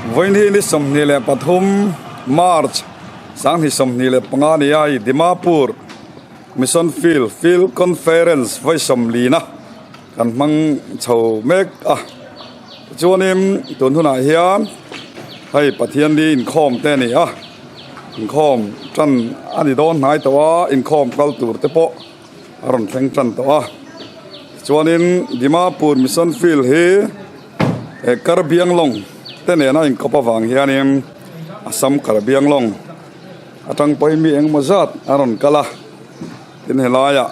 Vawiin ni 23 March 2025 ni a hei Dimapur Mission Field Field Conference vawi 40 na kan hmang chho mek a tichuanin tun hunah hian hei Pathian ni inkhawm te a ni a inkhawm tan a ni dawn hnai tawh a inkhawm kal tur te pawh a rawn thleng tan tawh a tichuanin Dimapur Mission Field hi he Karbianglong te nena inkawp avang hianin Assam Karbianglong atang pawhin mi engemaw zat a rawn kal a tin helaiah.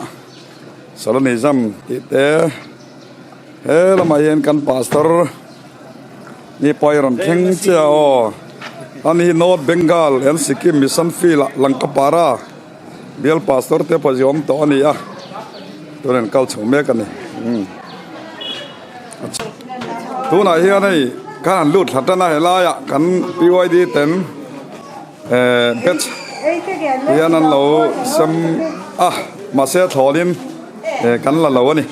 Salonism tih te he lamah hian kan pastor ni pawh a rawn thleng chiah a aw ani hi North Bengal and Sikkim Mission Field ah Langkapara bial pastor te pawh zia awm tawh a ni a tunah an kal chho mek a ni tunah hian hei khan an lut thla tan a helaiah kan P Y D ten Eh batch hian an lo sem a mahse a thlawlin eh kan la lo a ni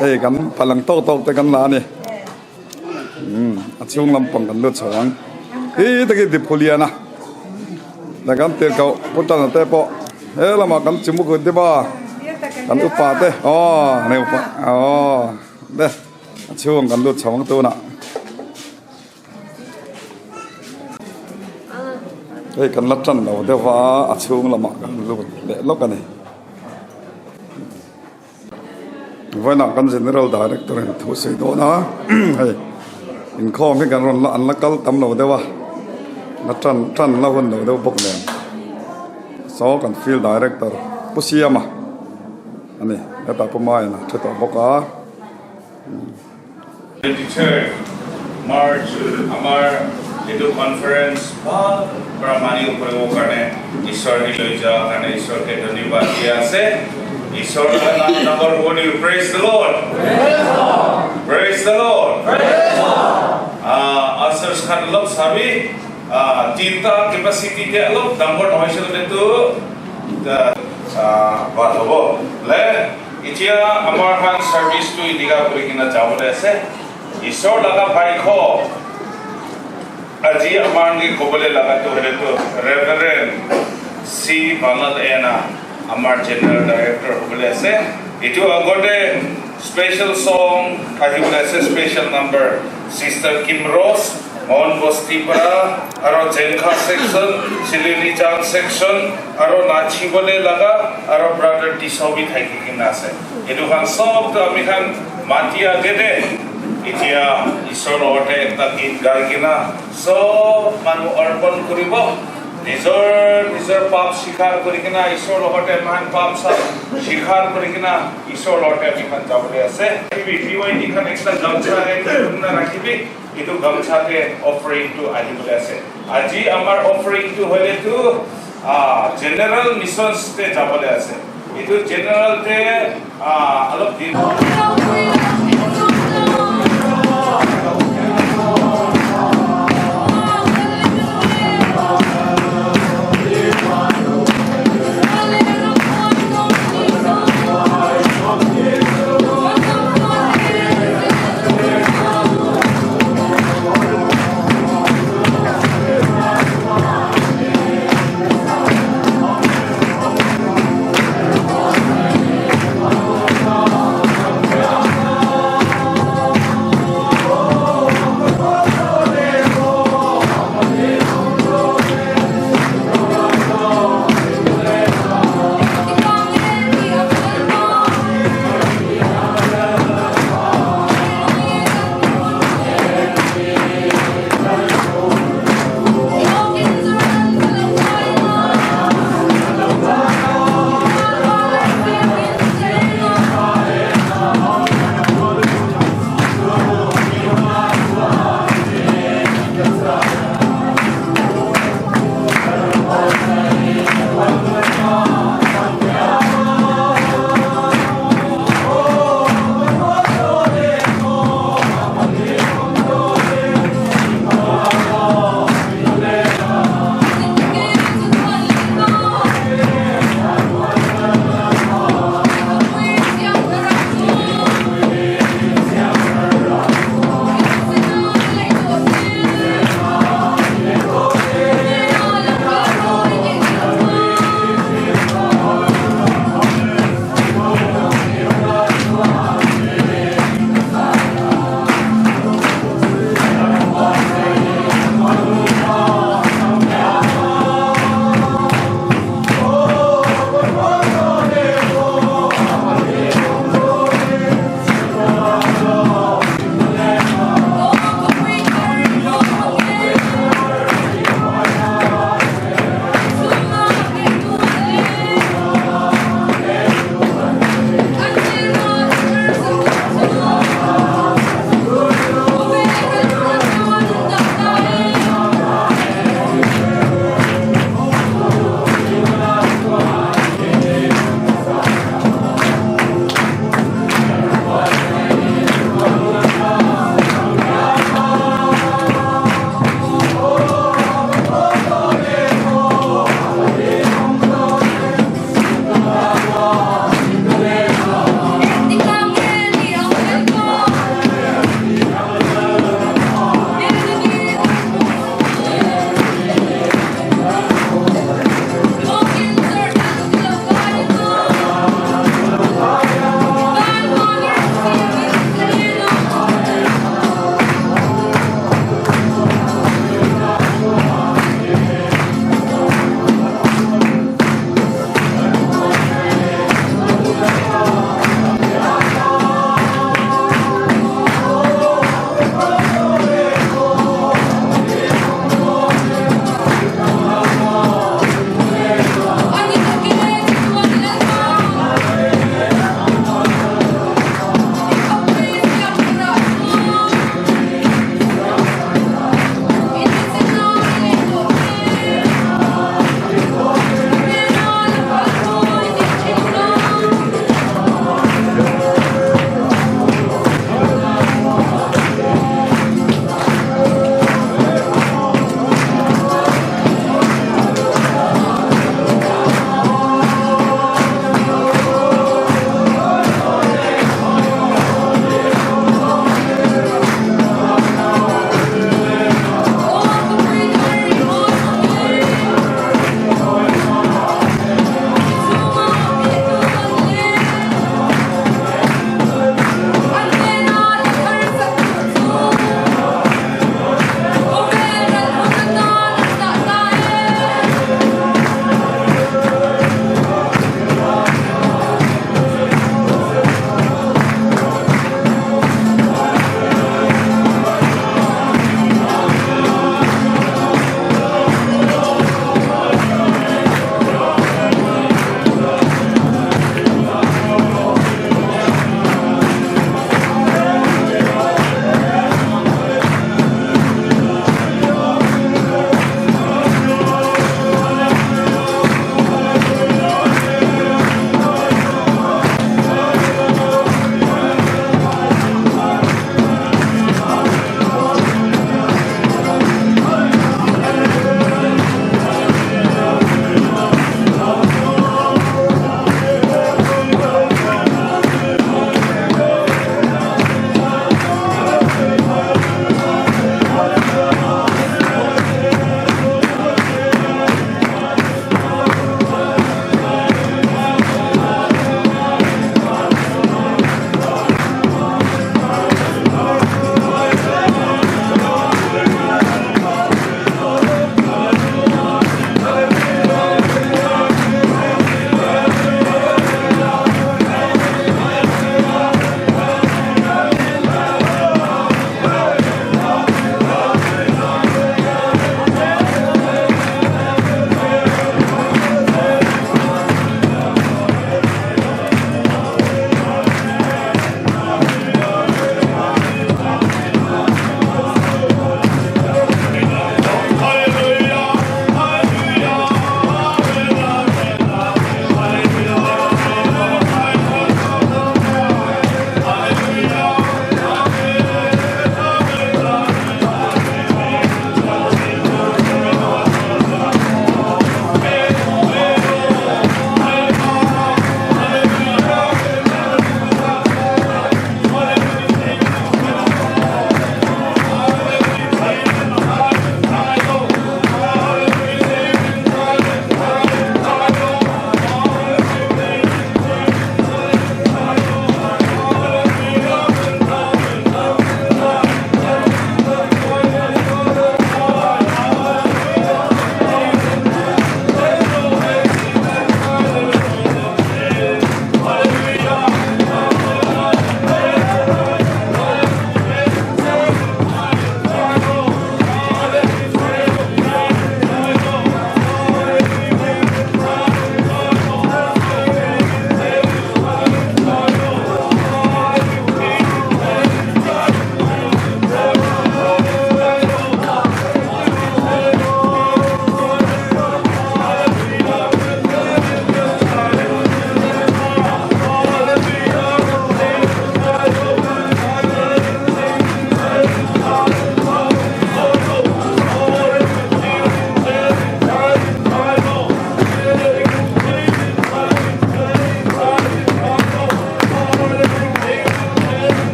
hei kan palang tawk tawk te kan la a ni umm a chhung lampang kan lut chho ang hi takin Diphuliana la kan tirhkoh pu Tana te pawh he lamah kan chimukut te ba kan upa te aw nei upa aw le a chhung kan lut chho ang tunah. Hei kan la tan lo deuh a a chhung lamah kan lut leh lawk a ni. Vawiinah kan General Director in thu sawi dawn a hei inkhawm hi kan rawn la an la kal tam lo deuh a la tan tan la hun lo deuh bawk nen saw kan field director Pu Siama a ni hetah Pu Maian a thu tawh bawk a. 23rd March আমাৰ এইটো conference ভাল পৰা মানি কৰিবৰ কাৰণে ঈশ্বৰ লৈ যোৱাৰ কাৰণে ঈশ্বৰকে ধন্যবাদ দিয়া আছে। ঈশ্বৰৰ নাম ডাঙৰ হ'ব দিওঁ। Praise the Lord, praise the Lord. আছাৰ্ছ খান অলপ চাবি, তিনিটা কেপাচিটিতে অলপ ডাঙৰ নহৈছিল কিন্তু ভাল হ'ব লে। এতিয়া আমাৰ খান চাৰ্ভিচটো এনেকা কৰি কিনে যাবলৈ আছে। ঈশ্বৰ লগা বাক্য আজি আমাৰ ক'বলৈ লগাটো হ'লেতো ৰেভাৰেণ্ড চি বানাল এনা আমাৰ জেনেৰেল ডাইৰেক্টৰ হ'বলৈ আছে। এইটো আগতে স্পেচিয়েল চং আহিবলৈ আছে, special number sister কিমৰছ মন বস্তিৰ পৰা আৰু জেংখা ছেকশ্যন, চিলিলিজান ছেকশ্যন আৰু নাচিবলৈ লগা আৰু ব্ৰাদাৰ টিছবি থাকি কিনে আছে। এইটো খান চবটো আমি খান মাতি আগেতে এতিয়া ঈশ্বৰৰ লগতে এটা গীত গাই কিনা চব মানুহ অৰ্পণ কৰিব, নিজৰ নিজৰ পাপ স্বীকাৰ কৰি কিনা ঈশ্বৰৰ লগতে ইমান পাপ চাপ স্বীকাৰ কৰি কিনা ঈশ্বৰৰ লগতে আমি খান যাবলৈ আছে। P Y D খান একটা গামছা ৰাখিবি, এইটো গামছাতে অফাৰিংটো আহিবলৈ আছে। আজি আমাৰ অফাৰিংটো হ'লেতো জেনেৰেল মিছনতে যাবলৈ আছে। এইটো জেনেৰেলতে অলপ দিন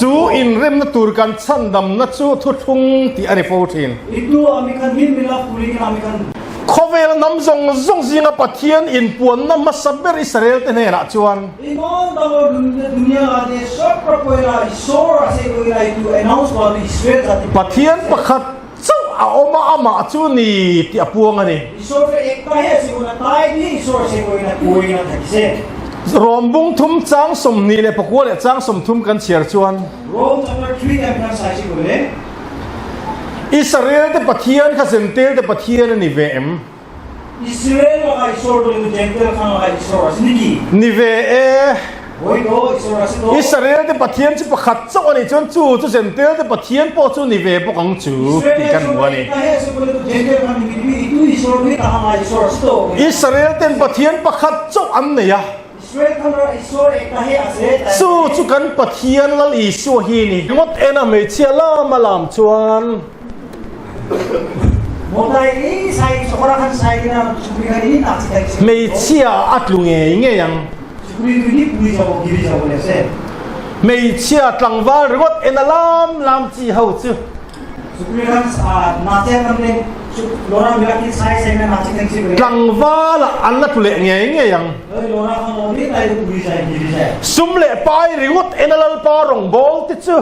Chu inremna tur kan chhandamna chu thuthlung tih a ni fo thin. Khawvel hnam zawng zawng zinga Pathian inpuanna hmasa ber Israel te hnenah chuan. Pathian pakhat chauh a awm a, amah chu ni tih a puang a ni. Rom bung thum chang 29 leh chang 30 kan chhiar chuan. Israel te Pathian kha Zentel te Pathian a ni ve em? Ni ve e. Israel te Pathian chu pakhat chauh a nih chuan chu chu Zentel te Pathian pawh chu ni ve bawk ang chu tih kan hmu a ni. Israel ten Pathian pakhat chauh an nei a. Chu chu kan Pathian Lal Isua hi a ni. Ngawt ena hmeichhia lama lam chuan. Hmeichhia a tlu ngei ngei ang. Hmeichhia tlangval ringawt ena lam lam chi ho chu. Tlangval ah an la tlu leh ngei ngei ang. Sum leh pai ringawt ena Lalpa rawngbâwl te chu.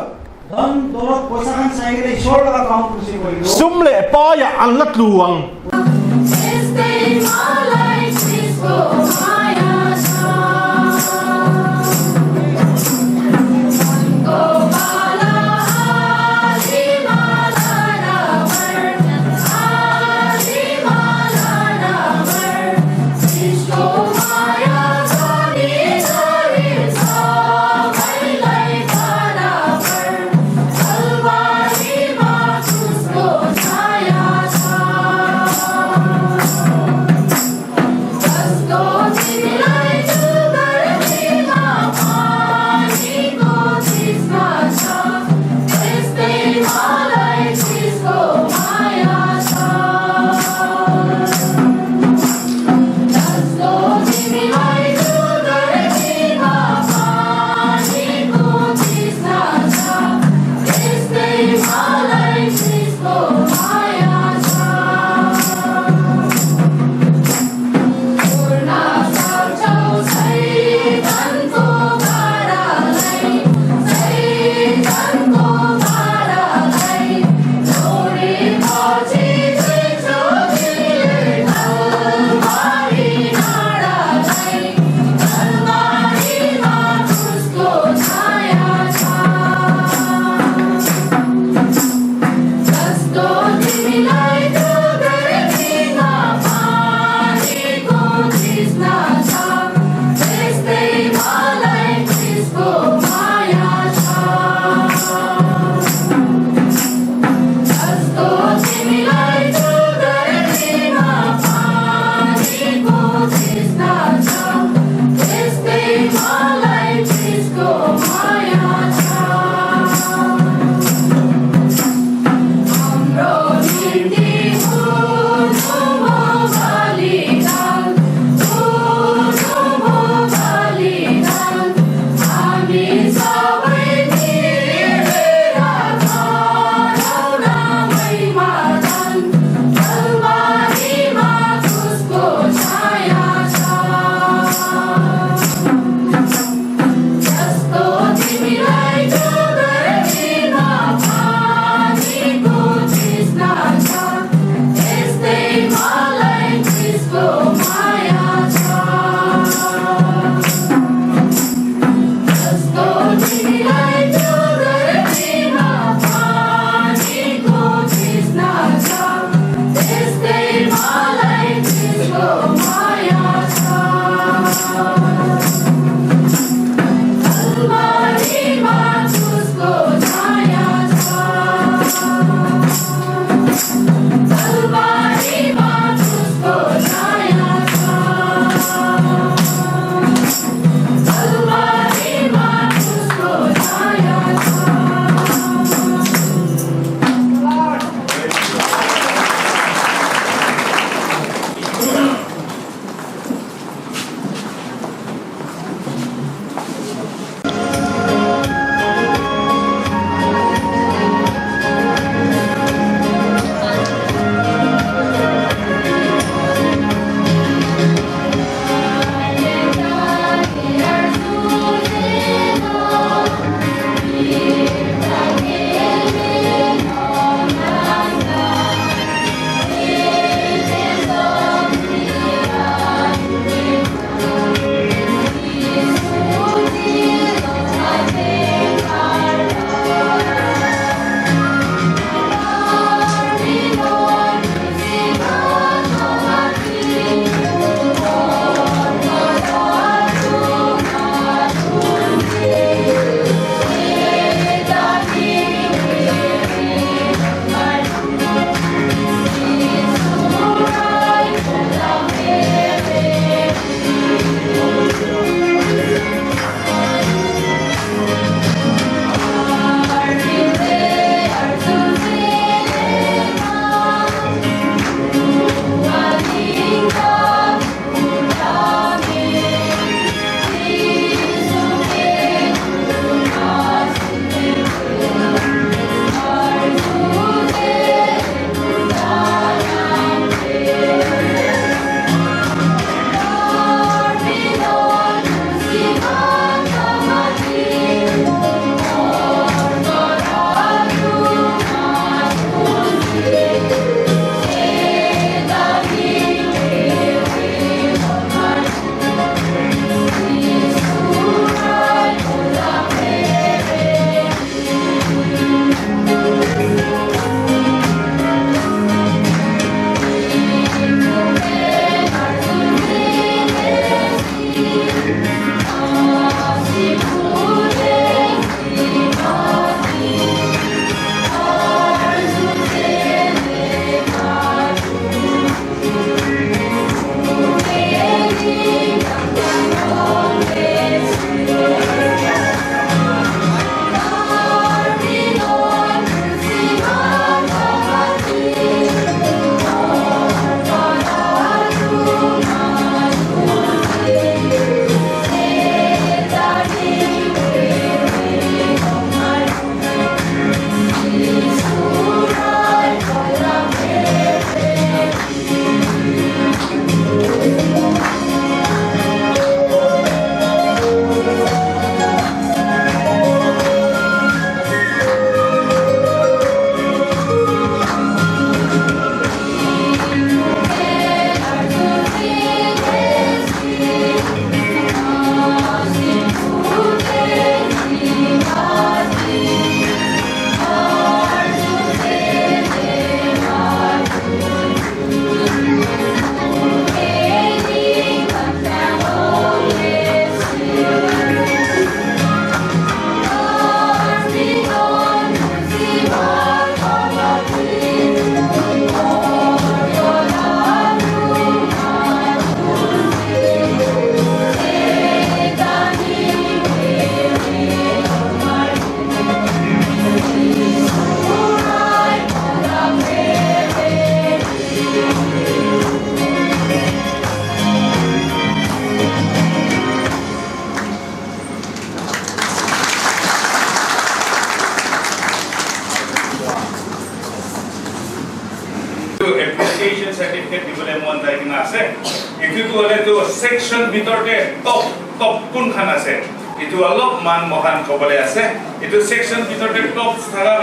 Sum leh paiah an la tlu ang. Appreciation certificate দিবলৈ মন যায় কিনে আছে। এইটোতো হ'লেতো ছেকশ্যন ভিতৰতে top top কোনখন আছে, এইটো অলপমান মহান ক'বলৈ আছে। এইটো ছেকশ্যন ভিতৰতে টপ থকা।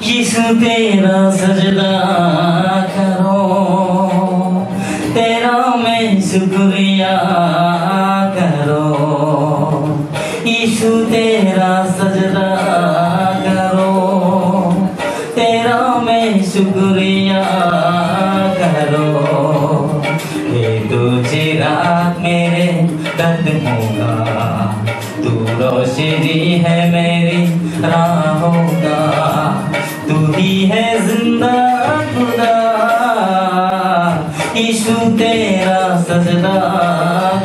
Yisu tera sajda karo tera main shukriya karo Yisu tera sajda karo tera main shukriya karo हे तू चिराग मेरे कदमों का तू रोशनी है मेरी राहों का तू ही है जिंदा खुदा यीशु तेरा सजदा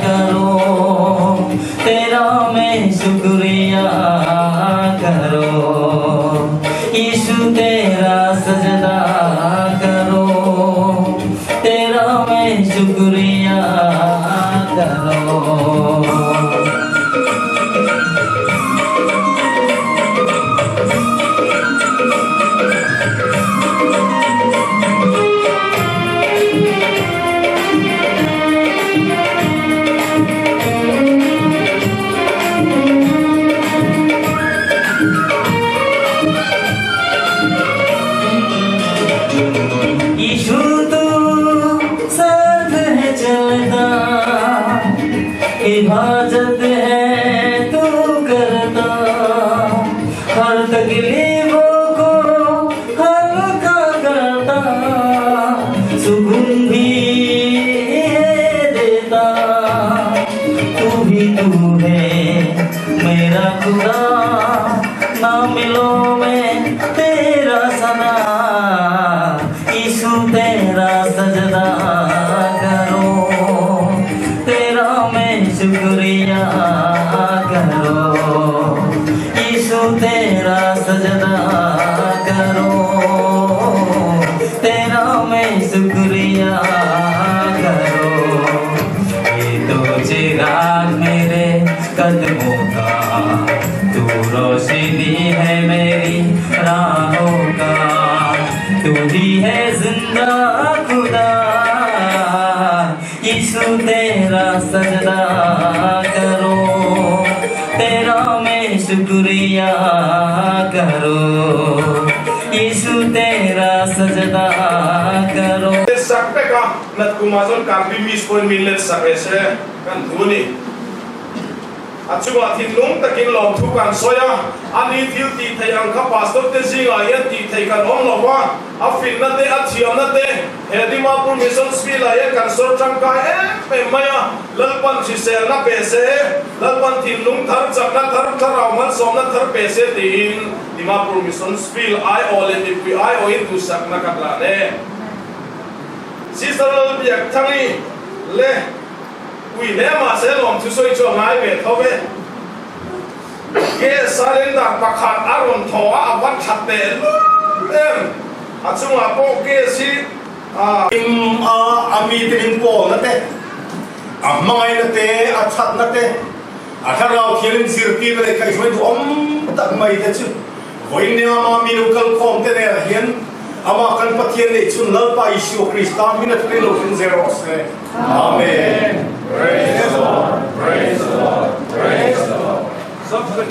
करो तेरा मैं शुक्रिया करो यीशु तेरा सजदा करो तेरा मैं शुक्रिया करो। यीशु तू साथ है चलता हिफाजत है तू करता हर तकलीफों को हल्का करता सुकून भी है देता तू ही तू है मेरा खुदा ना मिलो मैं तेरा सना यीशु तेरा सजदा करो तेरा मैं शुक्रिया करो यीशु तेरा सजदा करो तेरा मैं शुक्रिया करो ये तो चिराग मेरे कदमों का तू रोशनी है मेरी राहों का तू ही है जिंदा खुदा यीशु तेरा सजदा करो तेरा मैं शुक्रिया करो यीशु तेरा सजदा करो। Sak peka nat kumazon karbi mis pon min let sak ese kan thuni achunga thinlung takin lom thu kan soya ani thil ti thei ang kha pastor te zinga hian ti thei kan awm lo va a fin na te a thiam na te he Dimapur Mission Field ah hian kan sawr tangkai em em mai a Lalpan hrisel na pe se Lalpan thinlung thar chakna thar thlarau malsawmna thar pe se tiin Dimapur Mission Field aiawh leh mipui aiawhin duhsakna ka hlan e. Sister Lalbiak Thangi le Ui hle mahse lawm thusawi chu a ngai ve tho e. Gas cylinder pakhat a rawn thaw a, a va tha teh lul em. A chungah pawh gas hi a. Im a a mite min pawlna te, a hmangaihna te, a thatna te, a thlarau thianin zirtirna leh kaihhruai duhawm tak mai te chu vawiin niama mi lo kalkhawm te nenah hian amah kan Pathian neih chhun Lalpa Isua Krista hming atangin lo hring zel rawh se. Amen. Praise the Lord, praise the Lord, praise the Lord. Sub the